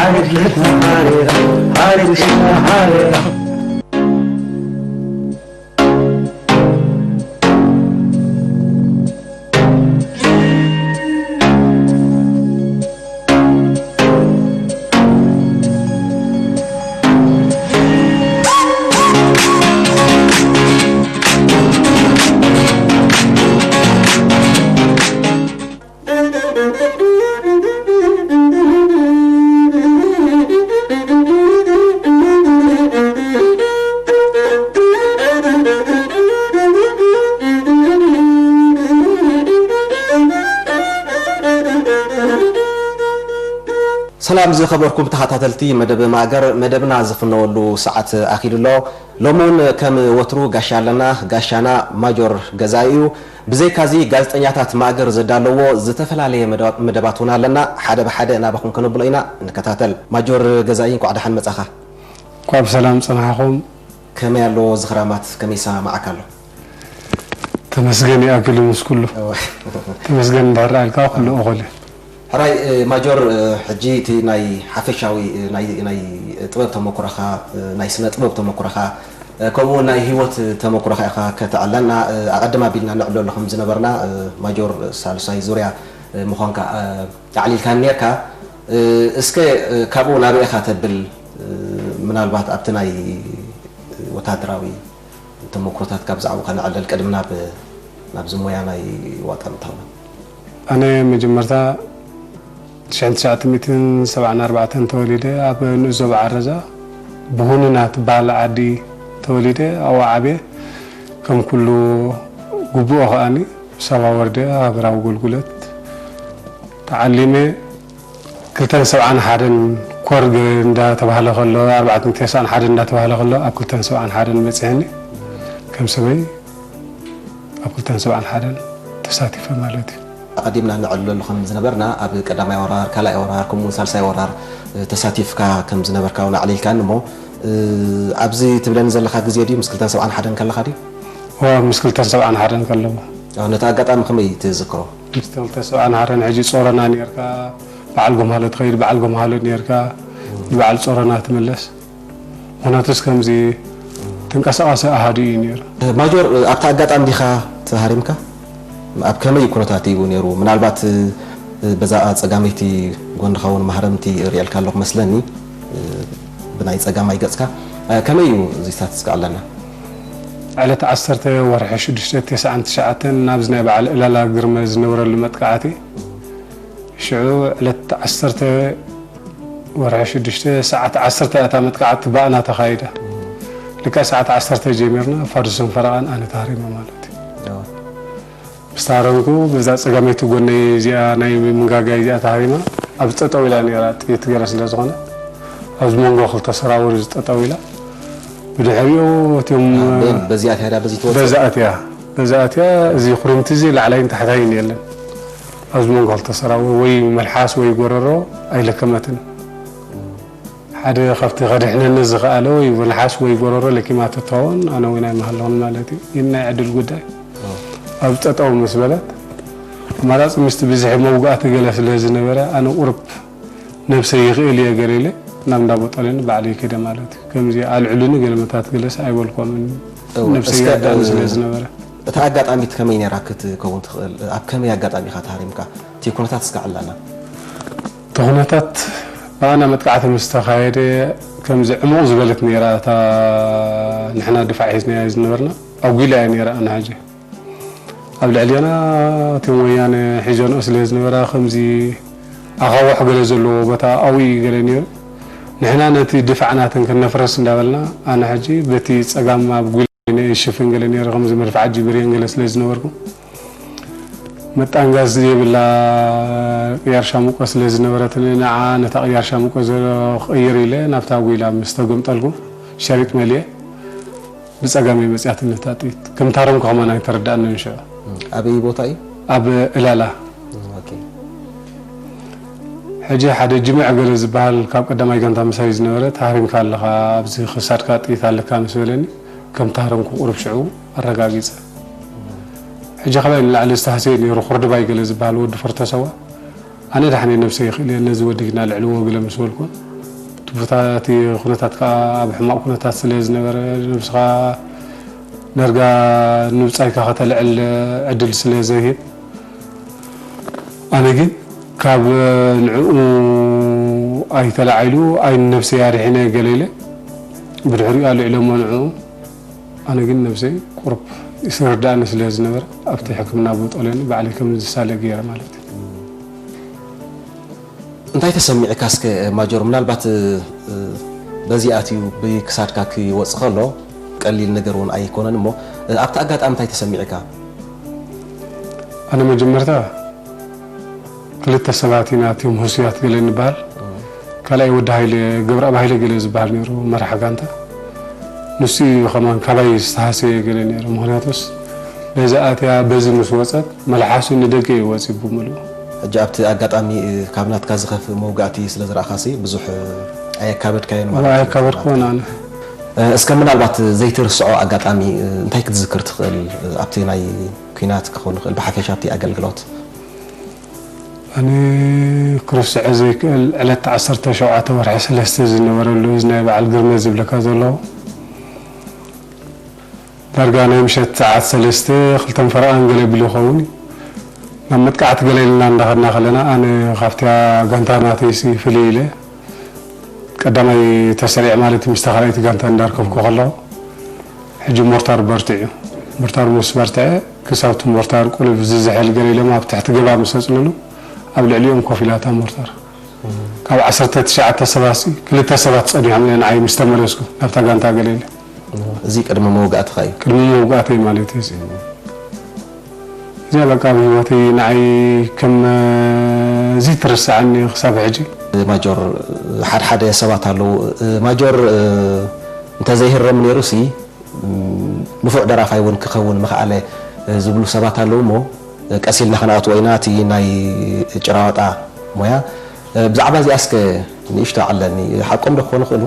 Hallelujah, hallelujah, hallelujah, hallelujah. ሰላም ዝኸበርኩም ተኸታተልቲ መደብ ማእገር፣ መደብና ዝፍነወሉ ሰዓት ኣኺሉ ኣሎ። ሎሚ እውን ከም ወትሩ ጋሻ ኣለና። ጋሻና ማጆር ገዛኢ እዩ። ብዘይካዚ ጋዜጠኛታት ማእገር ዘዳለዎ ዝተፈላለየ መደ-፣ መደባት እውን ኣለና። ሓደ ብሓደ ናባኹም ከነብሎ ኢና። ንከታተል። ማጆር ገዛኢ፣ እንኳዕ ደሓን መጻኻ። እንኳዕ ብሰላም ጸናሕኹም። ከመይ ኣሎ ዝኽራማት? ከመይ ይሰማማዓካ ኣሎ? ተመስገን ይኣክል ምስ ኩሉ። እወ። ተመስገን እንድሕር ኣልካ ኩሉ እኹል እዩ። ሕራይ፣ እ፣ ማጆር፣ እ፣ ሕጂ እቲ ናይ ሓፈሻዊ፣ እ፣ ናይ፣ ናይ ጥበብ ተመኩሮኻ፣ እ፣ ናይ ስነ ጥበብ ተመኩሮኻ፣ እ፣ ከምኡ እውን ናይ ህይወት ተመኩሮኻ ኢኻ ከተዕለና፣ እ፣ ኣቐድም ኣቢልና ንዕለሉ ከም ዝነበርና፣ እ፣ ማጆር ሳልሳይ ዙርያ፣ እ፣ ምዃንካ፣ እ፣ ኣዕሊልካኒ ነርካ። እ፣ እስከ፣ እ፣ ካብኡ ናበይ ኢኻ ተብል? እ፣ ምናልባት ኣብቲ ናይ ወታደራዊ ተመኩሮታት ካብ ዝዓበኻ ንዕለል ቅድሚ ናብ፣ ናብዚ ሞያ ናይ ዋጣ ምእታውና። ኣነ መጀመርታ ሽሕን ትሽዓተ ሚእትን ሰብዓን ኣርባዕተን ተወሊደ ኣብ ንኡስ ዞባ ዓረዛ ብሁንና ትበሃል ዓዲ ተወሊደ ኣብኡ ዓብየ። ከም ኩሉ ግቡኦ ከኣኒ ሳዋ ወርደ ሃገራዊ ኣገልግሎት ተዓሊመ። ክልተን ሰብዓን ሓደን ኮር ግ-፣ እንዳተባህለ ከሎ፣ ኣርባዕተን ተስዓን ሓደን እንዳተባህለ ከሎ፣ ኣብ ክልተን ሰብዓን ሓደን በጺሐኒ። ከም ሰበይ ኣብ ክልተን ሰብዓን ሓደን ተሳቲፈ ማለት እዩ። ኣቐዲምና ንዕልለሉ ከም ዝነበርና፣ ኣብ ቀዳማይ ወራር፣ ካልኣይ ወራር፣ ከምኡ እውን ሳልሳይ ወራር፣ እ፣ ተሳቲፍካ ከም ዝነበርካ እውን ኣዕሊልካኒ እሞ፣ እ፣ ኣብዚ ትብለኒ ዘለኻ ግዜ ድዩ ምስ ክልተን ሰብዓን ሓደን ከለኻ ድዩ? እወ፣ ምስ ክልተን ሰብዓን ሓደን ከለኹ። ኣዎ፣ ነቲ ኣጋጣሚ ከመይ ትዝክሮ? ምስ ክልተን ሰብዓን ሓደን ሕጂ ጾሮና ኔርካ፣ በዓል ጎምሃሎ ትኸይድ፣ በዓል ጎምሃሎ ኔርካ፣ ንበዓል ጾሮና ትምለስ። ምኽንያቱስ ከምዚ ተንቀሳቓሲ ኣሃዱ እዩ ነይሩ። ማጆር፣ ኣብቲ ኣጋጣሚ ዲኻ ተሃሪምካ? ኣብ ከመይ ኩነታት እዩ ነይሩ? ምናልባት፣ እ፣ በዛ ጸጋመይቲ ጎንኻ እውን ማህረምቲ ርእየልካ ኣለኹ መስለኒ፣ እ፣ ብናይ ጸጋማይ ገጽካ። እ፣ ከመይ እዩ እዚ ስታትስካ ኣለና? ዕለት ዓሰርተ ወርሒ ሽዱሽተ ተስዓን ትሽዓተን ናብዚ ናይ በዓል ዕላላ ግርመ ዝነበረሉ መጥቃዕቲ ሽዑ ዕለት ዓሰርተ ወርሒ ሽዱሽተ ሰዓት ዓሰርተ እያ እታ መጥቃዕቲ ባእና ተኻይዳ። ልክዕ ሰዓት ዓሰርተ ጀሚርና ፋዱስን ፈረቓን ኣነ ተሃሪመ ማለት እዩ። እዎ። ምስ ተሃረምኩ በዛ ጸጋመይቲ ጎነይ እዚኣ ናይ ምንጋጋይ እዚኣ ተሃሪማ ኣብ ጠጠው ኢላ ነይራ፣ ጥይት ገለ ስለ ዝኾነ ኣብዚ መንጎ ክልተ ሰራውር እዚ ጠጠው ኢላ። ብድሕሪኡ እቲኦም በ-፣ በዚኣ ትሄዳ በዚ ትወጽእ? በዛ ኣትያ፣ በዛ ኣትያ እዚ ኩርምቲ እዚ ላዕላይን ታሕታይን የለን። ኣብዚ መንጎ ክልተ ሰራውር ወይ መልሓስ ወይ ጎረሮ ኣይለከመትን። ሓደ ካብቲ ከድሕነኒ ዝኸኣለ ወይ መልሓስ ወይ ጎረሮ ለኪማ ተትኸውን ኣነ እውን ኣይምሃለኹን ማለት እዩ። ይህ ናይ ዕድል ጉዳይ። ኣብ ጠጠው ምስ በለት ኣማራፂ ምስቲ ብዝሒ መውጋእቲ ገለ ስለ ዝነበረ ኣነ ቁርብ ነብሰይ ይኽእል እየ ገለ ኢለ ናብ እንዳ ቦጠለኒ ባዕለይ ከይደ ማለት እዩ። ከምዚ ኣልዕሉኒ ገለመታት ገለስ ኣይበልኮምን። እወ፣ ነብሰይ እስከ፣ የዳኒ እ፣ ስለ ዝነበረ። እታ ኣጋጣሚት ከመይ ነይራ ክትከውን ትኽእል? ኣብ ከመይ ኣጋጣሚ ኢኻ ተሃሪምካ? እቲ ኩነታት እስከ ዕላና። እቲ ኩነታት ብኣና መጥቃዕቲ ምስ ተኻየደ ከምዚ ዕሙቕ ዝበለት ነይራ እታ ንሕና ድፋዕ ሒዝናያ ዝነበርና። ኣጒላ እያ ነይራ ኣነ ሕጂ። ኣብ ልዕሌና እቶም ወያነ ሒዘንኦ ስለ ዝነበራ፣ ከምዚ ኣኻውሕ ገለ ዘለዎ ቦታ ኣብኡ እዩ ገለ ነይሩ። ንሕና ነቲ ድፋዕ ናተን ከነፍርስ እንዳበልና፣ ኣነ ሕጂ በቲ ጸጋም ኣብ ጒል ሽፍን ገለ ነይሩ፣ ከምዚ መድፍዓት ጅብሬን ገለ ስለ ዝነበርኩ፣ መጣን ጋዝ ዘይብላ ቅያር ሻምቆ ስለ ዝነበረትኒ፣ ንዓ ነታ ቅያር ሻምቆ ዘ-፣ ክቕይር ኢለ ናብታ ጒላ ምስ ተገምጠልኩ፣ ሸሪጥ መሊኤ፣ ብጸጋመይ መጺኣትኒ እታ ጥይት። ከም ታረምኩ ከማን ኣይተረድኣንን ሽዑ። እም፣ ኣበይ ቦታ እዩ? ኣብ እላላ። እም፣ ኦኬ። ሕጂ ሓደ ጅምዕ ገለ ዝበሃል ካብ ቀዳማይ ጋንታ ምሳይ ዝነበረ፣ "ተሃሪምካ ኣለኻ፣ ኣብዚ ክሳድካ ጥይት ኣለካ" ምስ በለኒ፣ ከም ታረምኩ ቁሩብ ሽዑ ኣረጋጊጸ። ሕጂ ካልኣይ ንላዕሊ ዝተሃስየ ነይሩ፣ ኩርድባይ ገለ ዝበሃል ወዲ ፈርተሰዋ። ኣነ ዳሕኔ ነብሰይ ይኽእል እየ፣ ነዚ ወዲ ግና ልዕልዎ ገለ ምስ በልኩ፣ ብፍታ እቲ ኩነታት ከዓ ኣብ ሕማቕ ኩነታት ስለ ዝነበረ፣ ነብስኻ ዳርጋ ንብጻይካ ከተልዕል ዕድል ስለ ዘይህብ፣ ኣነ ግን ካብ ንዕኡ ኣይተላዒሉ ኣይንነብሰይ ኣድሒነ ገለ ኢለ ብድሕሪኡ ኣልዒሎሞ ንዕኡ። ኣነ ግን ነብሰይ ቁሩብ ይስርዳእኒ ስለ ዝነበረ ኣብቲ ሕክምና ቦጦሌኒ ባዕለይ ከም ዝሳለ ገይረ ማለት እዩ። እንታይ ተሰሚዕካ እስከ ማጆር? ምናልባት በዚ ኣትዩ ብክሳድካ ክወፅ ከሎ ቀሊል ነገር እውን ኣይኮነን እሞ ኣብቲ ኣጋጣሚ እንታይ ተሰሚዕካ? ኣነ መጀመርታ ክልተ ሰባት ኢና እቲኦም ህሱያት ገለ ንበሃል። ካልኣይ ወዲ ሃይለ፣ ገብረኣብ ሃይለ ገለ ዝበሃል ነይሩ መራሕ ጋንታ። ንሱ እዩ ከማን ካባይ ዝተሃሰየ ገለ ነይሩ። ምኽንያቱስ በዚ ኣትያ በዚ ምስ ወፀት መልሓሱ ንደገ እዩ ወፂ ብምልኡ። ሕጂ ኣብቲ ኣጋጣሚ ካብ ናትካ ዝኸፍእ መውጋእቲ ስለ ዝረኣኻሲ ብዙሕ ኣየካበድካዮን ማለት እዩ። ኣየካበድኩዎን ኣነ። እስከ ምናልባት ዘይትርስዖ ኣጋጣሚ እንታይ ክትዝክር ትኽእል ኣብቲ ናይ ኲናት ክኸውን ይኽእል ብሓፈሻ ኣብቲ ኣገልግሎት? ኣነ ክርስዖ ዘይክእል ዕለት ዓሰርተ ሸውዓተ ወርሒ ሰለስተ ዝነበረሉ እዚ ናይ በዓል ግርመ ዝብለካ ዘሎ ዳርጋ ናይ ምሸት ሰዓት ሰለስተ ክልተን ፈረቓን ገለ ቢሉ ይኸውን እዩ። ናብ መጥቃዕቲ ገለ ኢልና እንዳኸድና ከለና ኣነ ካብቲያ ጋንታ ናተይሲ ፍልይ ኢለ ቀዳማይ ተሰሪዕ ማለት ምስታ ካልኣይቲ ጋንታ እንዳርከብኩ ከለኹ ሕጂ ሞርታር በርቲዑ። ሞርታር ምስ በርትዐ ክሳብቲ ሞርታር ቁልፍ ዝዝሕል ገለ ኢሎም ኣብ ትሕቲ ገባ ምስ ኣፅለሉ ኣብ ልዕሊኦም ኮፍ ኢላታ ሞርታር። ካብ ዓሰርተ ትሽዓተ ሰባት ሲ ክልተ ሰባት ፀኒሖም እዮም ንዓይ ምስ ተመለስኩ ናብታ ጋንታ ገለ ኢለ። እዚ ቅድሚ መውጋእትኻ እዩ። ቅድሚ መውጋእተይ ማለት እዩ። እዚኣ በቃ ኣብ ህይወተይ ንዓይ ከም ዘይትረስዓኒ ክሳብ ሕጂ። ማጆር፣ ሓደ ሓደ ሰባት ኣለዉ፣ ማጆር እንተዘይህረም ነይሩ ሲ ንፉዕ ደራፋይ እውን ክኸውን ምኽኣለ ዝብሉ ሰባት ኣለዉ እሞ ቀስ ኢልና ክንኣትዎ ኢና እቲ ናይ ጭራዋጣ ሞያ። ብዛዕባ እዚኣ እስከ ንእሽቶ ዓለኒ፣ ሓቆም ዶ ክኾኑ ይኽእሉ?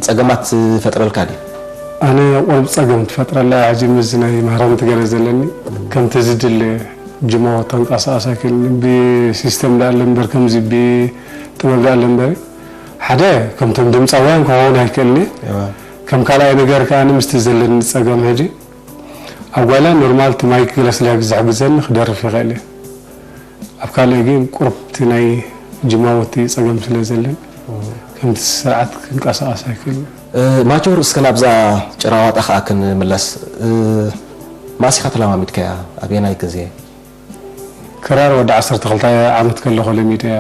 ጸገማት ዝፈጥረልካ ድዩ? ኣነ ቁሩብ ጸገም ትፈጥረላ ሕጂ ምስዚ ናይ ማህረምቲ ገለ ዘለኒ ከምቲ ዝድለ ጅሞ ተንቀሳቐስ ኣይክእልን ብሲስተም ደኣ ኣሎ እምበር ከምዚ ብጥበብ ደኣ ኣሎ እምበር ሓደ ከምቶም ድምጻውያን ክኸውን ኣይክእልን እየ። ከም ካልኣይ ነገር ከኣ ምስቲ ዘለኒ ጸገም ሕጂ ኣብ ጓይላ ኖርማል እቲ ማይክ ገለ ስለ ዝሕግዘኒ ክደርፍ ይኽእል እየ። ኣብ ካልእ ግን ቁሩብ እቲ ናይ ጅማወቲ ጸገም ስለ ዘለን ከምቲ ስርዓት ክንቀሳቐስ ኣይክእልን። ማጆር፣ እስከ ናብዛ ጭራዋጣ ከኣ ክንምለስ። መኣስ ኢኻ ተለማሚድካያ? ኣበየናይ ግዜ? ክራር ወዲ ዓሰርተ ክልተ ዓመት ከለኹ ለሚደያ።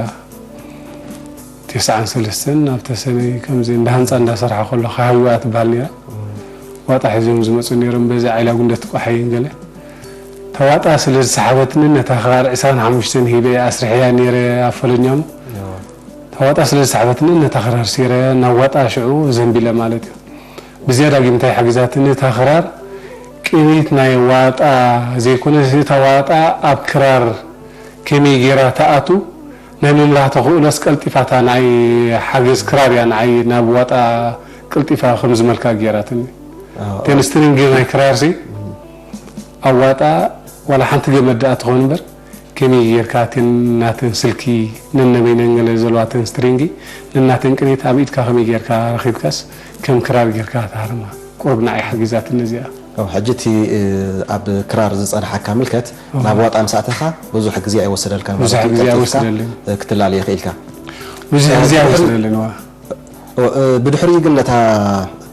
ተስዓን ሰለስተን ኣብ ተሰነይ ከምዚ እንዳ ህንፃ እንዳሰርሐ ከሎ ካህዋ ትበሃል ነይራ። ዋጣ ሒዞም ዝመፁ ነይሮም በዚ ዓይላ ጉንደት ቋሓይን ገለ። ተዋጣ ስለ ዝሰሓበትኒ ነታ ክራር ዕስራን ሓሙሽተን ሂበ ኣስርሕያ ነይረ ኣብ ፈለኛሙ። ተዋጣ ስለ ዝሰሓበትኒ ነታ ክራር ሲረ ናብ ዋጣ ሽዑ ዘንቢለ ማለት እዩ። ብዝያዳ ግን እንታይ ሓጊዛትኒ እታ ክራር ቅኒት ናይ ዋጣ ዘይኮነስ እታ ዋጣ ኣብ ክራር ከመይ ገይራ ትኣቱ ናይ ምምላህ ተኽእሎስ ቀልጢፋታ ንዓይ ሓገዝ ክራር እያ ንዓይ ናብ ዋጣ ቀልጢፋ ከም ዝመልካ ገይራትኒ። እተን ስትሪንግ ናይ ክራርሲ ኣብ ዋጣ ዋላ ሓንቲ ገመድ ደኣ ትኾን እምበር ከመይ ጌርካ እተን ናተን ስልኪ ነነበይነን ገለ ዘለዋ እተን ስትሪንጊ ነናተን ቅኒት ኣብ ኢድካ ከመይ ጌርካ ረኺብካስ ከም ክራር ጌርካ ትሃርማ ቁሩብ ንዓይ ሓጊዛትኒ እዚኣ። ሕጂ እቲ ኣብ ክራር ዝጸንሓካ ምልከት ናብ ዋጣ ምስ ኣተኻ ብዙሕ ግዜ ኣይወሰደልካን ማለት ብዙሕ እዩ። ግዜ ቀልጢፍካ ኣይወሰደልን። ክትላለዮ ክኢልካ። ብዙሕ ግዜ ኣይወስደልን እዋ። ብድሕሪኡ ግን ነታ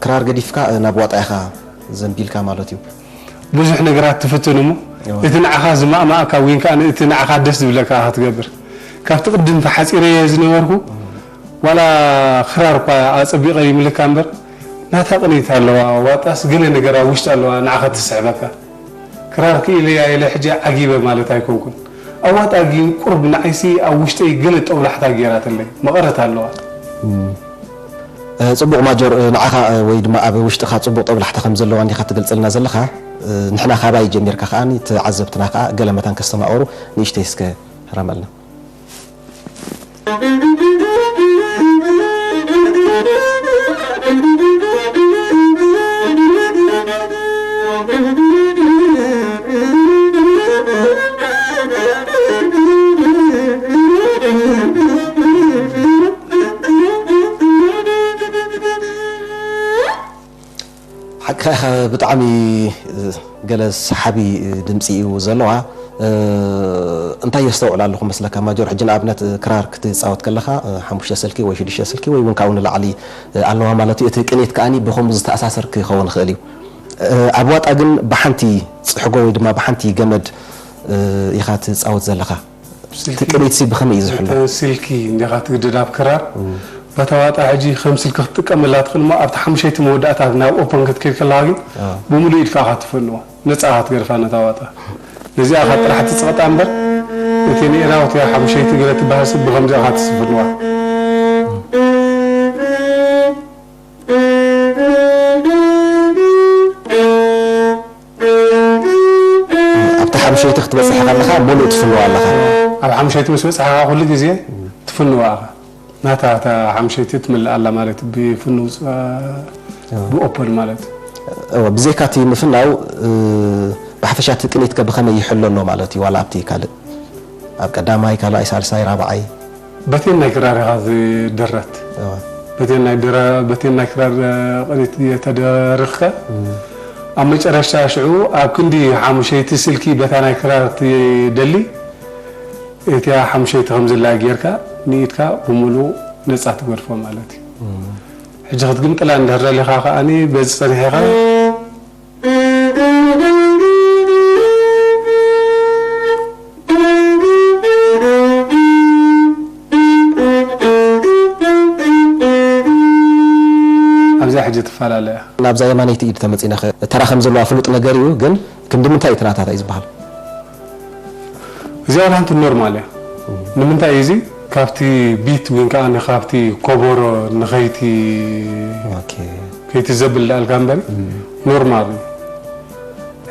ክራር ገዲፍካ ናብ ዋጣ ኢኻ ዘንቢልካ ማለት እዩ። ብዙሕ ነገራት ትፍትን እሞ እዋ። እቲ ንዓኻ ዝማእማእካ ወይን ከዓ እቲ ንዓኻ ደስ ዝብለካ ኢኻ ትገብር። ካብቲ ቅድም ተሓፂረዮ ዝነበርኩ ዋላ ክራር እኳ ኣፀቢቐ ይምልካ እምበር ናታ ቅኒት ኣለዋ ዋጣስ ገለ ነገር ኣብ ውሽጢ ኣለዋ ንዓኻ ትስሕበካ። ክራር ክኢለያ ኢለ ሕጂ ዓጊበ ማለት ኣይኮንኩን። ኣብ ዋጣ ግን ቁሩብ ንዓይሲ ኣብ ውሽጠይ ገለ ጠውላሕታ ገይራትለይ መቐረት ኣለዋ። ጽቡቕ ማጆር፣ ንዓኻ ወይ ድማ ኣብ ውሽጥኻ ጽቡቕ ጠብላሕታ ከም ዘለዋ እንዲኻ ትገልጸልና ዘለኻ። ንሕና ካባይ ጀሚርካ ከኣ ተዓዘብትና ከኣ ገለ መታን ከስተማቕሩ ንእሽተይ እስከ ህረመልና። ብጣዕሚ ገለ ሰሓቢ ድምፂ እዩ ዘለዋ። እንታይ የስተውዕል ኣለኹ መስለካ ማጆር? ሕጂ ንኣብነት ክራር ክትፃወት ከለኻ ሓሙሽተ ስልኪ ወይ ሽዱሽተ ስልኪ ወይ እውን ካብኡ ንላዕሊ ኣለዋ ማለት እዩ። እቲ ቅኒት ከኣኒ ብኸምኡ ዝተኣሳሰር ክኸውን ይኽእል እዩ። ኣብ ዋጣ ግን ብሓንቲ ፅሕጎ ወይ ድማ ብሓንቲ ገመድ ኢኻ ትፃወት ዘለኻ። እቲ ቅኒትሲ ብኸመይ እዩ ዝሕሎ? ስልኪ እንዲኻ ትግድድ ኣብ ክራር። በታ ዋጣ ሕጂ ከም ስልኪ ክትጥቀመላ ትኽእል እሞ ኣብቲ ሓሙሸይቲ መወዳእታ ናብ ኦፖን ክትከይድ ከለኻ ግን ብምሉእ ኢድካ ኢኻ ትፈንዋ። ነጻ ኢኻ ትገድፋ ነታ ዋጣ። ነዚኣ ኢኻ ጥራሕ ትጽቐጣ እምበር፣ እቲ ንኤራውት እያ ሓሙሸይቲ ገለ ትበሃል ሰብ ብኸምዚኣ ኢኻ ትስፍንዋ። ኣብቲ ሓሙሸይቲ ክትበጽሕ ከለኻ ሙሉእ ትፍንዋ ኣለኻ። ኣብ ሓሙሸይቲ ምስ በጻሕኻ ኩሉ ግዜ ትፍንዋ ኢኻ። ናታ እታ ሓሙሸይቲ ትምልእ ኣላ ማለት ብፍንው ብኦፐን ማለት። እወ፣ ብዘይካ እቲ ምፍናው፣ እ፣ ብሓፈሻ እቲ ቅኒትከ ብኸመይ ይሕሎ ኣሎ ማለት እዩ? ዋላ ኣብቲ ካልእ፣ ኣብ ቀዳማይ፣ ካልኣይ፣ ሳልሳይ፣ ራብዓይ? በቴን ናይ ክራር ኢኻ ዝደረት። እወ። በቴን ናይ ድራ-፣ በቴን ናይ ክራር ቅኒት እየ ተደርኽከ። እም። ኣብ መጨረሽታ ሽዑ ኣብ ክንዲ ሓሙሸይቲ ስልኪ በታ ናይ ክራር ትደሊ፣ እቲኣ ሓሙሸይቲ ከም ዘላ ጌርካ ንኢድካ ብምሉኡ ነጻ ትገድፎ ማለት እዩ። እም። ሕጂ ክትግምጥላ እንድሕር ደሊኻ ከኣኒ በዚ ጸኒሕኻ ኣብዛ ሕጂ ትፈላለ እያ። ናብዛ የማነይቲ ኢድ ተመጺና ኸ ተራ ከም ዘለዋ ፍሉጥ ነገር እዩ፣ ግን ክንዲ ምንታይ እዩ እቲ ናታታ እዩ ዝበሃል? እዚኣ ዋላ ሓንቲ ኖርማል እያ። እም። ንምንታይ እዩ እዚ? ካብቲ ቢት ወይ ከዓ ን-፣ ካብቲ ኮቦሮ ንኸይቲ-፣ ኦኬ። ከይቲ ዘብል ዳኣልካ እምበሪ፣ እም። ኖርማል እዩ።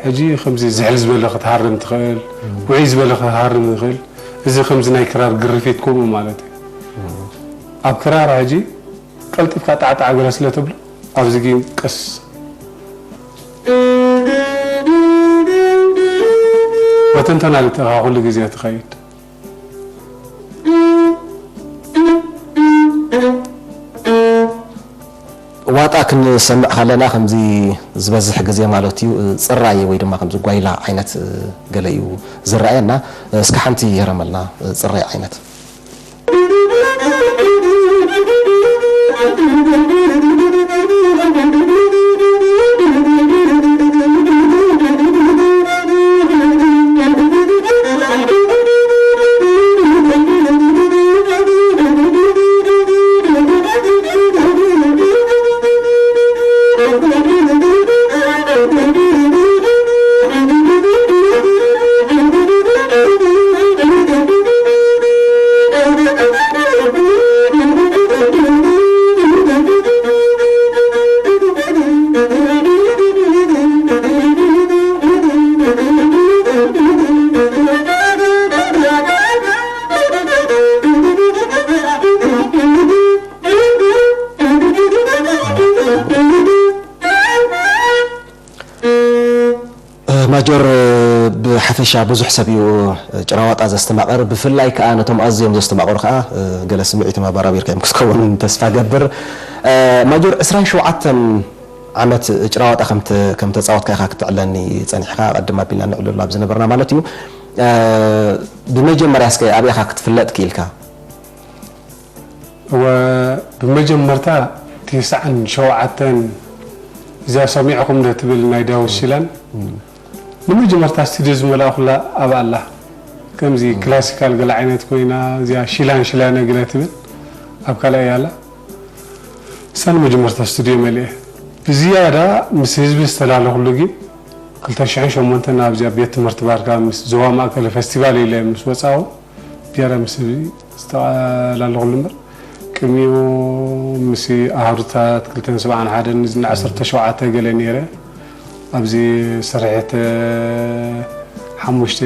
ሕጂ ከምዚ ዝሕል ዝበለ ክትሃርም ትኽእል፣ እም። ውዑይ ዝበለ ክትሃርም ይኽእል። እዚ ከምዚ ናይ ክራር ግርፊት ከምኡ ማለት እዩ። እም። ኣብ ክራር ሕጂ ቀልጢፍካ ጣዕጣዕ ገለ ስለ ተብሎ፣ ኣብዚ ጌም ቀስ። በተንተና ልጥኻ ኩሉ ግዜ ትኸይድ። ዋጣ ክንሰምዕ ከለና፣ ከምዚ ዝበዝሕ ግዜ ማለት እዩ፣ ጽራይ ወይ ድማ ከምዚ ጓይላ ዓይነት ገለ እዩ ዝረኣየና። እስከ ሓንቲ የረመልና፣ ጽራይ ዓይነት። ማጆር፣ ብሓፈሻ ብዙሕ ሰብ እዩ ጭራዋጣ ዘስተማቕር፣ ብፍላይ ከኣ ነቶም ኣዝዮም ዘስተማቕሩ ከኣ ገለ ስምዒቶም ኣበራቢርካ እዮም ክትከውን ተስፋ ገብር። ማጆር፣ ዕስራን ሸውዓተን ዓመት ጭራዋጣ ከም ተ-፣ ከም ተጻወትካ ኢኻ ክትዕለኒ ጸኒሕካ፣ ቅድም ኣቢልና ንዕልሉ ኣብ ዝነበርና ማለት እዩ። ብመጀመርያ እስከ ኣበይ ኢኻ ክትፍለጥ ክኢልካ? እወ፣ ብመጀመርታ ተስዓን ሸውዓተን እዚኣ ሰሚዕኹም ዶ ትብል ናይ ዳዊት ሽላን፣ እም። ንመጀመርታ ስቱድዮ ዝመላእኹላ ኣብ ኣላ። ከምዚ እም። ክላሲካል ገለ ዓይነት ኮይና፣ እዚኣ ሽላን ሽላነ ገለ ትብል ኣብ ካልኣይ ኣላ። እሳ ንመጀመርታ ስቱድዮ መሊኤ። ብዝያዳ ምስ ህዝቢ ዝተላለኹሉ ግን ክልተ ሽሕን ሸሞንተን ኣብዚኣ ቤት ትምህርቲ ባርካ ምስ ዞባ ማእከል ፈስቲቫል ኢለ ምስ ወጻኹ፣ ዝያዳ ምስ ህዝቢ ዝተላለኹሉ እምበር፣ ቅድሚኡ ምስ ኣህሩታት ክልተን ሰብዓን ሓደን ንዓሰርተ ሸውዓተ ገለ ነይረ። ኣብዚ ስርሒት ሓሙሽተ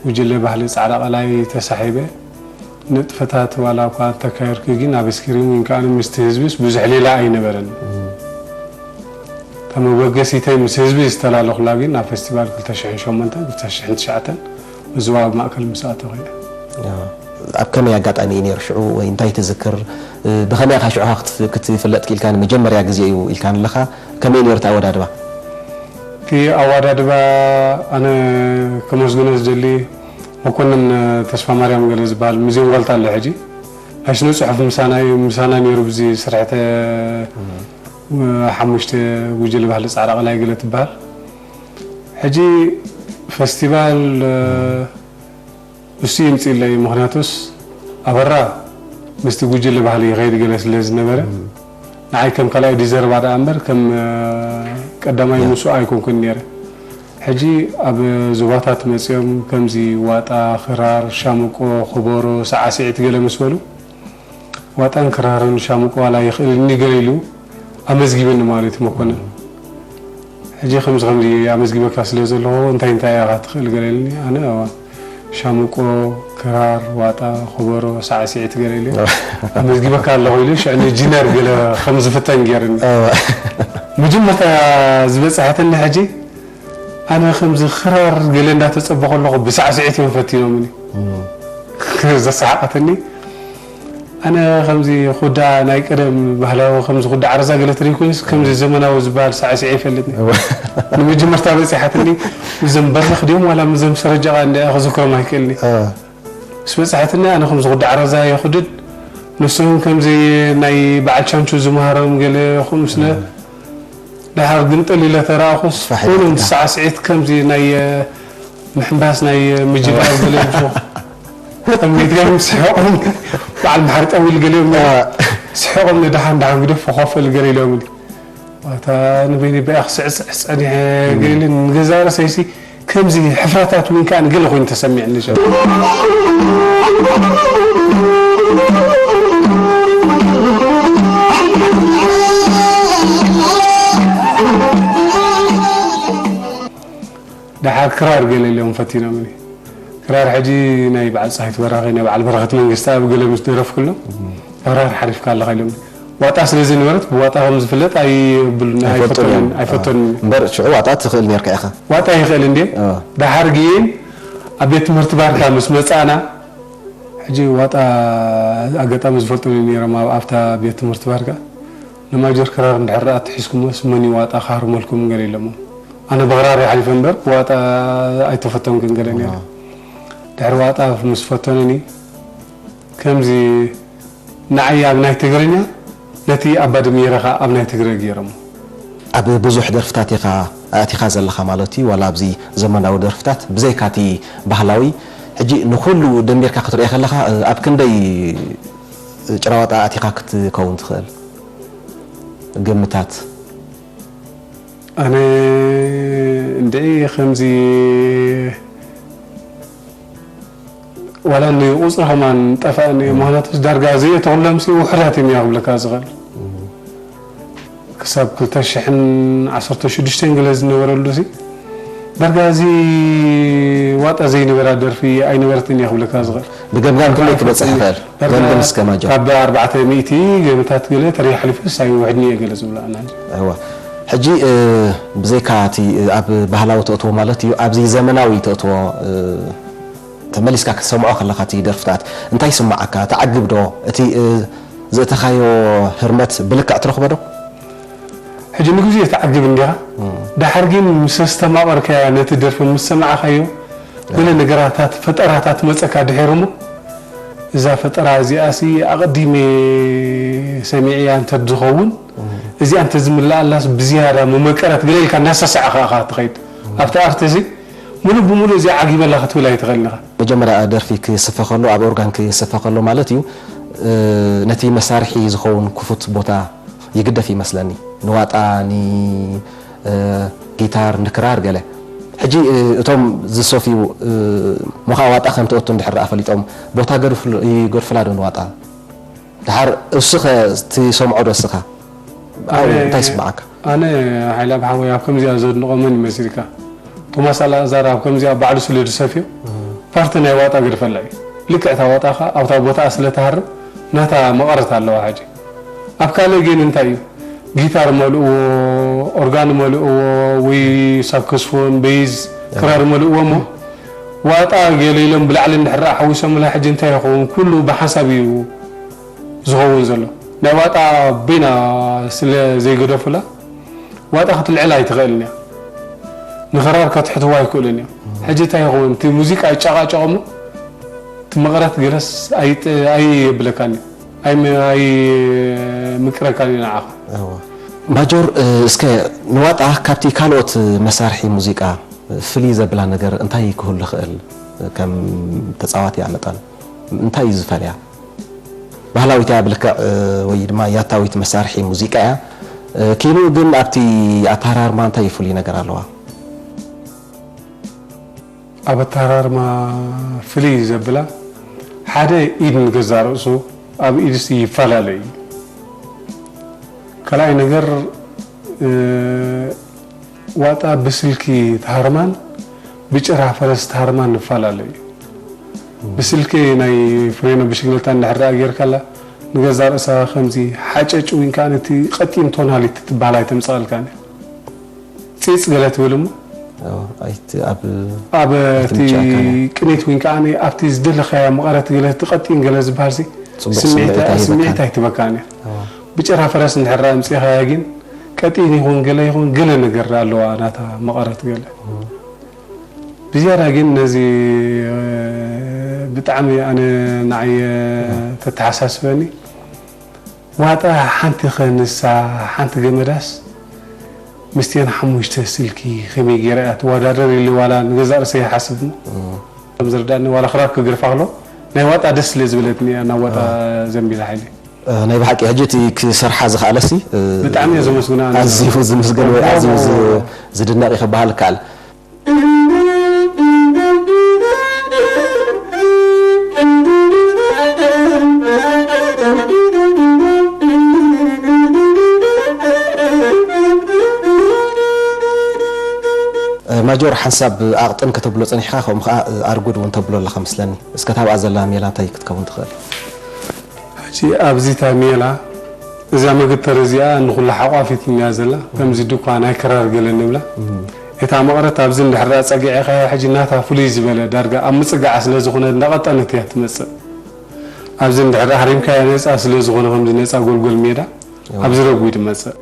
ጉጅለ ባህሊ ጻዕዳ ቀላይ ተሳሒበ። ንጥፈታት ዋላ እኳ እንተካየድኩ ግን ኣብ ስክሪን ወይ ከዓ ምስቲ ህዝብስ ብዙሕ ሌላ ኣይነበረን። እታ መበገሲተይ ምስ ህዝቢ ዝተላለኹላ ግን ኣብ ፈስቲቫል ክልተ ሽሕን ሸሞንተን ክልተ ሽሕን ትሽዓተን ብዝዋብ ማእከል ምስ ኣተኹ እየ። ያ። ኣብ ከመይ ኣጋጣሚ እዩ ነይሩ ሽዑ ወይ እንታይ ትዝክር? እ፣ ብኸመይ ኢኻ ሽዑ ክትፍ-፣ ክትፍለጥ ክኢልካ ንመጀመርያ ግዜ እዩ ኢልካኒ ኣለኻ? ከመይ ነይሩ እቲ ኣወዳድባ? እቲ ኣወዳድባ ኣነ ከመስግኖ ዝደሊ መኮንን ተስፋ ማርያም ገለ ዝበሃል ሙዝየም ዋልታ ኣሎ ሕጂ። ናይ ስነ ጽሑፍ ምሳና እዩ፣ ምሳና ነይሩ ብዚ ስርሕተ ሓሙሽተ ጉጅለ ባህሊ ጻዕዳ ቀላይ ገለ ትበሃል። ሕጂ ፈስቲቫል፣ እ፣ ንሱ ይምጽእለይ፣ ምኽንያቱስ ኣበራ ምስቲ ጉጅለ ባህሊ ይኸይድ ገለ ስለ ዝነበረ፣ ንዓይ ከም ካልኣይ ዲዘርቫ ደኣ እምበር ከም፣ እ፣ ቀዳማይ ያ። ምስኡ ኣይኮንኩን ነይረ። ሕጂ ኣብ ዞባታት መጺኦም ከምዚ ዋጣ፣ ክራር፣ ሻምቆ፣ ከበሮ፣ ሳዕስዒት ገለ ምስ በሉ፣ ዋጣን ክራርን ሻምቆ ዋላ ይኽእልኒ ገለ ኢሉ ኣመዝጊበኒ ማለት እዩ መኮንን። ሕጂ ከምዚ ከምዚ ኣመዝጊበካ ስለ ዘለኹ እንታይ እንታይ ኢኻ ትኽእል ገለ ኢሉኒ። ኣነ ሻምቆ፣ ክራር፣ ዋጣ፣ ከበሮ፣ ሳዕስዒት ገለ ኢሉ ኣመዝጊበካ ኣለኹ ኢሉ ሽዑ ንጂነር ገለ ከም ዝፍተን ገይርኒ። እዋ። መጀመርታ ዝበጽሐትኒ ሕጂ ኣነ ከምዚ ክራር ገለ እንዳተጸበኹ ኣለኹ ብሳዕስዒት እዮም ፈቲኖምኒ። እም። ዘሰሓቐትኒ ኣነ ከምዚ ኩዳ ናይ ቀደም ባህላዊ ከምዚ ኩዳ ዓረዛ ገለ ትርኢ ኮይንስ ከምዚ ዘመናዊ ዝበሃል ሳዕስዒ ይፈልጥኒ። እዋ። ንመጀመርታ በጺሓትኒ እዞም በርኽ ድዮም ዋላ ምዞም ሰረጃቓ እንደ ክዝክሮም ኣይክእልኒ። እ። ምስ በጻሕትኒ ኣነ ከምዚ ኩዳ ዓረዛ የኹድድ፣ ንሶም ከምዚ ናይ በዓል ቻንቹ ዝመሃሮም ገለ ይኹን ምስለ፣ እም። ደሓር ግንጥል ኢለ ተረኣኹስ፣ ፋሕ ኢለ ኩሎም ትካ። ሳዕስዒት ከምዚ ናይ፣ እ፣ ምሕንባስ ናይ፣ እ፣ ምጅባር ገለ ይብሉ። ጠሚትዮም ስሕቖም፣ በዓል መሓሪ ጠዊል ገሊኦም እ። ስሕቖም ንደሓን ደሓን ግደፍ ኮፈል ገለ ኢሎምኒ። ኣታ ንበይነይ ብኣይ ክስዕስዕ ጸኒሐ ገለ ኢለ ንገዛ ርእሰይሲ ከምዚ ሕፍረታት እውን ከኣ ገለ ኮይኑ ተሰሚዕኒ። ደሓር ክራር ገለ ኢሎም ፈቲኖምኒ። ክራር ሕጂ ናይ በዓል ጸሃይቱ በራኺ፣ ናይ በዓል በረኸት መንግስተኣብ ገለ ምስ ደረፍኩሎም፣ ክራር ሓሪፍካ ኣለኻ ኢሎም። ዋጣ ስለ ዝነበረት፣ ብዋጣ ከም ዝፍለጥ ኣይብሉን፣ ኣይፈቱን ኣይፈቶንን፣ እዮም። ኣይፈቶንን። እምበር ሽዑ ዋጣ ትኽእል ኔርካ ኢኻ። ዋጣ ይኽእል እንዴ? እ። ደሓር ግን ኣብ ቤት ትምህርቲ ባርካ ምስ መጻእና፣ ሕጂ ዋጣ ኣጋጣሚ ዝፈልጡኒ ነይሮም ኣብ፣ ኣብታ ቤት ትምህርቲ ባርካ። ንማጀር ክራር እንድሕር ደኣ ተሒዝኩሞስ መን እዩ ዋጣ ክሃርመልኩም ገለ ኢሎሞ። ኣነ ብኽራር ይሓሊፈ እምበር ብዋጣ ኣይተፈተንኩን ገለ ነይረ። ዋው። ድሕሪ ዋጣ ምስ ፈተኑኒ ከምዚ ንዓይ ኣብ ናይ ትግርኛ ነቲ ኣባ ድሚረ ኸኣ ኣብ ናይ ትግረ ገይሮሞ። ኣብ ብዙሕ ደርፍታት ኢኻ ኣእቲኻ ዘለኻ ማለት እዩ፣ ዋላ ኣብዚ ዘመናዊ ደርፍታት ብዘይካ እቲ ባህላዊ። ሕጂ ንኹሉ ደሚርካ ክትሪኦ ከለኻ ኣብ ክንደይ ጭራዋጣ ኣእቲኻ ክትከውን ትኽእል? ግምታት። ኣነ እንድዒ ከምዚ ዋላ ንቁጽሪ ከማን ጠፋእኒ፣ ምኽንያቱስ ዳርጋ ዘየእተኹሎምሲ ውሑዳት እዮም እያ ክብለካ ዝኽእል። ክሳብ ክልተ ሽሕን ዓሰርተ ሽዱሽተን ገለ ዝነበረሉሲ ዳርጋ እዚ ዋጣ ዘይነበራ ደርፊ ኣይነበረትን እያ ክብለካ ዝኽእል። ብገምጋም ክንደይ ክበጽሕ ይኽእል? ዳርጋ ገምግም እስከ ማጆ። ካብ ኣርባዕተ ሚእቲ ገምታት ገለ ተሪር ሓሊፉስ ኣይውሕድን እየ ገለ ዝብሎ ኣነ። እዋ። ሕጂ፣ እ፣ ብዘይካ እቲ፣ እ፣ ኣብ ባህላዊ ተእትዎ ማለት እዩ፣ ኣብዚ ዘመናዊ ተእትዎ፣ እ፣ ተመሊስካ ክትሰምዖ ከለኻ እቲ ደርፍታት እንታይ ይስምዓካ? ትዓግብ ዶ? እቲ፣ እ፣ ዘእተኻዮ ህርመት ብልክዕ ትረኽቦ ዶ? ሕጂ ንግዜ ትዓግብ እንዲኻ። እም። ደሓር ግን ምስ ኣስተማቐርካያ ነቲ ደርፊ ምስ ሰማዕካዮ፣ ገለ ነገራታት፣ ፈጠራታት መጸካ ድሒሩ እሞ፣ እዛ ፈጠራ እዚኣሲ ኣቐዲመ ሰሚዐያ እንተ ዝኸውን፣ እም። እዚኣ እንተ ዝምልኣላስ ብዝያዳ መመቀረት ገለ ኢልካ እናሰሳዕካ ኢኻ ትኸይድ። እም። ኣብቲ ኣርት እዚ፣ ምሉእ ብምሉእ እዚኣ ዓጊበላ ክትብል ኣይትኽእልን ኢኻ። መጀመርያ ደርፊ ክስፈ ከሎ፣ ኣብ ኦርጋን ክስፈ ከሎ ማለት እዩ፣ እ፣ ነቲ መሳርሒ ዝኸውን ክፉት ቦታ ይግደፍ ይመስለኒ። ንዋጣ፣ ን፣ እ፣ ጊታር፣ ንክራር ገለ። ሕጂ፣ እ፣ እቶም ዝሰፍዩ፣ እ፣ ሞኻ ዋጣ ከም ትእቱ እንድሕር ደኣ ፈሊጦም፣ ቦታ ገድፍሉ-፣ ይገድፉላ ዶ ንዋጣ? ደሓር እሱ ኸ ትሰምዖ ዶ እስኻ? ኣብኡ ኣነ፣ እንታይ ይስምዓካ? ኣነ ሓይለ ኣብ ሓወይ ኣብ ከምዚኣ ዘድንቖ መን ይመስልካ? ቶማስ ኣልኣዛር ኣብ ከምዚኣ ባዕሉ ስለ ዝሰፍዮ፣ እም። ፓርቲ ናይ ዋጣ ገድፈላ እዩ። ልክዕ እታ ዋጣ ኸኣ ኣብታ ቦታኣ ስለ ትሃርም፣ ናታ መቐረት ኣለዋ ሕጂ። ኣብ ካልእ ግን እንታይ እዩ? ጊታር መልእዎ፣ ኦርጋን መልእዎ፣ ወይ ሳክስፎን፣ ቤዝ፣ ክራር መልእዎ እሞ፣ ዋጣ ገለ ኢሎም ብላዕሊ እንድሕር ደኣ ሓዊሶምላ፣ ሕጂ እንታይ ይኸውን? ኩሉ ብሓንሳብ እዩ ዝኸውን ዘሎ። ናይ ዋጣ በይና ስለ ዘይገደፉላ፣ ዋጣ ክትልዕል ኣይትኽእልን እያ። ንኽራር ከትሕትዋ ኣይክእሉን እዮም። ሕጂ እንታይ ይኸውን? እቲ ሙዚቃ ይጨቓጨቕ እሞ፣ እቲ መቐረት ገለስ ኣይጥ-፣ ኣይብለካን እዩ። ኣይም-፣ ኣይምቅረካን እዩ ንዓኻ። እወ። ማጆር፣ እ፣ እስከ ንዋጣ ካብቲ ካልኦት መሳርሒ ሙዚቃ ፍልይ ዘብላ ነገር እንታይ ክህሉ ይኽእል? ከም ተጻዋቲኣ መጠን እንታይ እዩ ዝፈልያ? ባህላዊት እያ ብልክዕ፣ እ፣ ወይ ድማ ያታዊት መሳርሒ ሙዚቃ እያ። እ፣ ኪንኡ ግን ኣብቲ ኣተሃራርማ እንታይ ፍሉይ ነገር ኣለዋ? ኣብ ኣተሃራርማ ፍልይ ዘብላ፣ ሓደ ኢድ ንገዛእ ርእሱ ኣብ ኢድስ ይፈላለ እዩ። ካልኣይ ነገር፣ እ፣ ዋጣ ብስልኪ ተሃርማን ብጭራ ፈረስ ተሃርማን ንፈላለ እዩ። ብስልኪ ናይ ፍሬኖ ብሽግለታ እንድሕር ደኣ ጌርካላ፣ ንገዛእ ርእሳ ከምዚ ሓጨጭ ወይ ከኣ ነቲ ቀጢን ቶናሊቲ ትበሃል ኣይተምጽኣልካን እያ። ጺጽ ገለ ትብል እሞ፣ ኣዎ፣ ኣይት-፣ ኣብ ኣብ እቲ ኣይትምችኣካን እያ። ቅኒት ወይ ከኣ ኣብቲ ዝደለኻዮ መቐረት ገለ፣ እቲ ቀጢን ገለ ዝበሃል ሲ ጽቡቕ ስምዒት ስምዒት ኣይበካን። ስምዒት ኣይትበካን እያ። ኣዎ። ብጭራ ፈረስ እንድሕር ደኣ ኣምጺእኻያ ግን፣ ቀጢን ይኹን ገለ ይኹን፣ ገለ ነገር ኣለዋ ናታ መቐረት ገለ። ብዝያዳ ግን ነዚ፣ እ፣ ብጣዕሚ ኣነ ንዓይ ተተሓሳስበኒ። ዋጣ ሓንቲ ኸ ንሳ ሓንቲ ገመዳስ ምስቲአን ሓሙሽተ ስልኪ ከመይ ገይራ እያ ትወዳደር ኢለ ዋላ ንገዛእ ርእሰይ ይሓስብ እሞ። ከም ዝርዳእኒ ዋላ ክራር ክግርፋ ከሎ ናይ ዋጣ ደስ ስለ ዝበለትኒ እያ ናብ ዋጣ ዘንቢላ ሓይለ። እ፣ ናይ ብሓቂ ሕጂ እቲ ክሰርሓ ዝኸኣለሲ፣ እ፣ ብጣዕሚ እየ ዘመስግና ኣነ። ኣዝዩ ዝምስገን ወይ ኣዝዩ ዝ-፣ ዝድነቕ እዩ ክበሃል ይከኣል። ማጆር፣ ሓንሳብ ኣቕጥን ከተብሎ ጸኒሕካ፣ ከምኡ ኸኣ ኣርጉድ እውን ተብሎ ኣለኻ መስለኒ። እስከ እታ ኣብኣ ዘላ ሜላ እንታይ ክትከውን ትኽእል? ሕጂ ኣብዚ እታ ሜላ፣ እዛ መግተር እዚኣ ንኹላ ሓቋፊት እያ ዘላ። ከምዚ ድኳ ናይ ክራር ገለ ንብላ። እታ መቐረት ኣብዚ እንድሕር ደኣ ጸጊዕኻያ፣ ሕጂ ናታ ፍሉይ ዝበለ ዳርጋ ኣብ ምጽጋዓ ስለ ዝኾነ እንዳቐጠነት እያ ትመጽእ። ኣብዚ እንድሕር ደኣ ሃሪምካያ ነጻ ስለ ዝኾነ፣ ከምዚ ነጻ ጎልጎል ሜዳ፣ ኣብዚ ረጒድ ይመጽእ።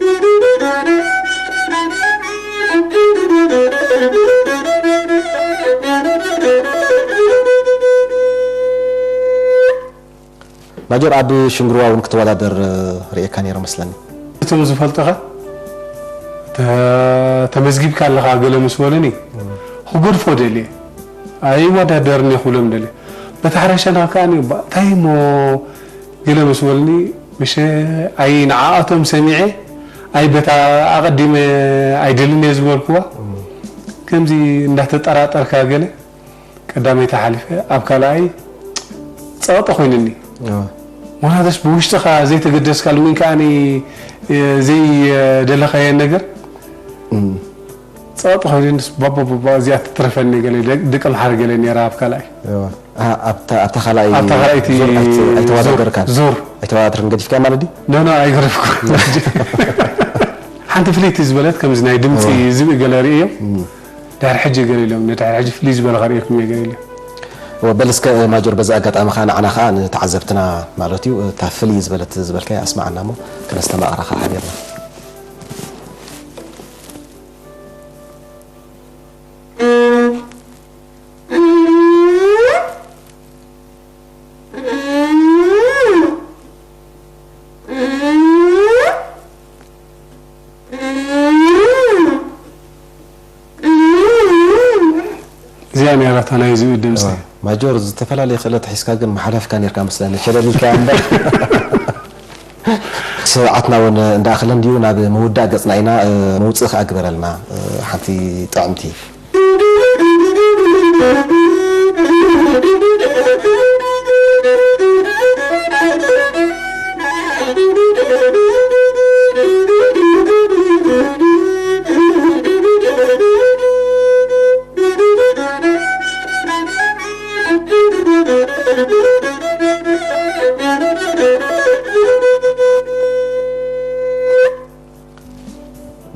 ማጆር፣ ኣብ ሽንግርዋ እውን ክትወዳደር ርእየካ ነይረ መስለኒ። እቶም ዝፈልጡኻ፣ ተ-፣ ተመዝጊብካ ኣለኻ ገለ ምስ በሉኒ፣ ክገድፎ ደልየ። ኣይወዳደርን እየ ክብሎም ደልየ። በታ ሕረሸና ከኣ፣ እባ እንታይ እሞ ገለ ምስ በሉኒ፣ ምሸ ኣይ ንዓኣቶም ሰሚዐ፣ ኣይ በታ ኣቐዲመ ኣይደልን እየ ዝበልክዋ፣ ከምዚ እንዳተጠራጠርካ ገለ፣ ቀዳመይቲ ሓሊፈ፣ ኣብ ካልኣይ ጸቕጢ ኮይኑኒ። እወ። ምኽንያቱስ ብውሽጥኻ ዘይተገደስካሉ ወይ ከኣ፣ እ፣ ዘይደለኻዮ ነገር እም። ጸቕጢ ኮይኑኒስ፣ ባባ፣ ባባ፣ እዚኣ ትትረፈኒ ገለ፣ ደ-፣ ደቂ ኣምሓረ ገለ ነይራ ኣብ ካልኣይ። እወ። ኣ-፣ ኣብታ፣ ኣብታ ካልኣይ ኣብታ ካልኣይቲ ዙር ኣይት-፣ ዙር፣ ኣይተወዳደርካን? ዙር። ኣይተወዳደርክን፣ ገዲፍካያ ማለት ድዩ? ኖ፣ ኖ፣ ኣይገደፍኩን። ሓንቲ ፍልይቲ ዝበለት ከምዚ ናይ ድምጺ እወ። ዝብኢ ገለ ርእዮ። እም። ድሕሪ ሕጂ ገለ ኢሎም፣ ንድሕሪ ሕጂ ፍልይ ዝበለ ከርእየኩም እየ ገለ ኢሎም። እወ፣ በል እስከ ማጆር፣ በዚ ኣጋጣሚ ኸኣ ንዓና ኸኣ ንተዓዘብትና ማለት እዩ፣ እታ ፍልይ ዝበለት ዝበልካያ ኣስምዓና እሞ ከነስተማቕራ ኸኣ ሓቢርና። እዚኣ ነይራ እታ ናይ ዝብኢ ድምፂ። እዋ፣ ማጆር፣ ዝተፈላለየ ክእለት ሒዝካ ግን ምሓለፍካ ነይርካ መስለኒ፣ ሸለል ኢልካያ እምበር። ሰዓትና እውን እንዳኣኸለ እንድዩ፣ ናብ ምውዳእ ገፅና ኢና። እ፣ መውፅኢ ከዓ ግበረልና፣ እ፣ ሓንቲ ጥዕምቲ።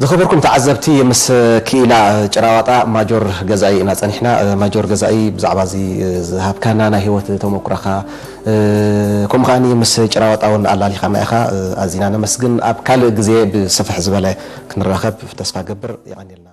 ዝኸበርኩም ተዓዘብቲ፣ ምስ ክኢላ ጭራዋጣ ማጆር ገዛኢ ኢና ጸኒሕና። ማጆር ገዛኢ፣ ብዛዕባ እዚ ዝሃብካና ናይ ህይወት ተመኩሮኻ፣ ከምኡ ከኣ ምስ ጭራዋጣ እውን ኣላሊኻና ኢኻ፣ ኣዚና ነመስግን። ኣብ ካልእ ግዜ ብስፍሕ ዝበለ ክንራኸብ ተስፋ ገብር። የቐንየልና።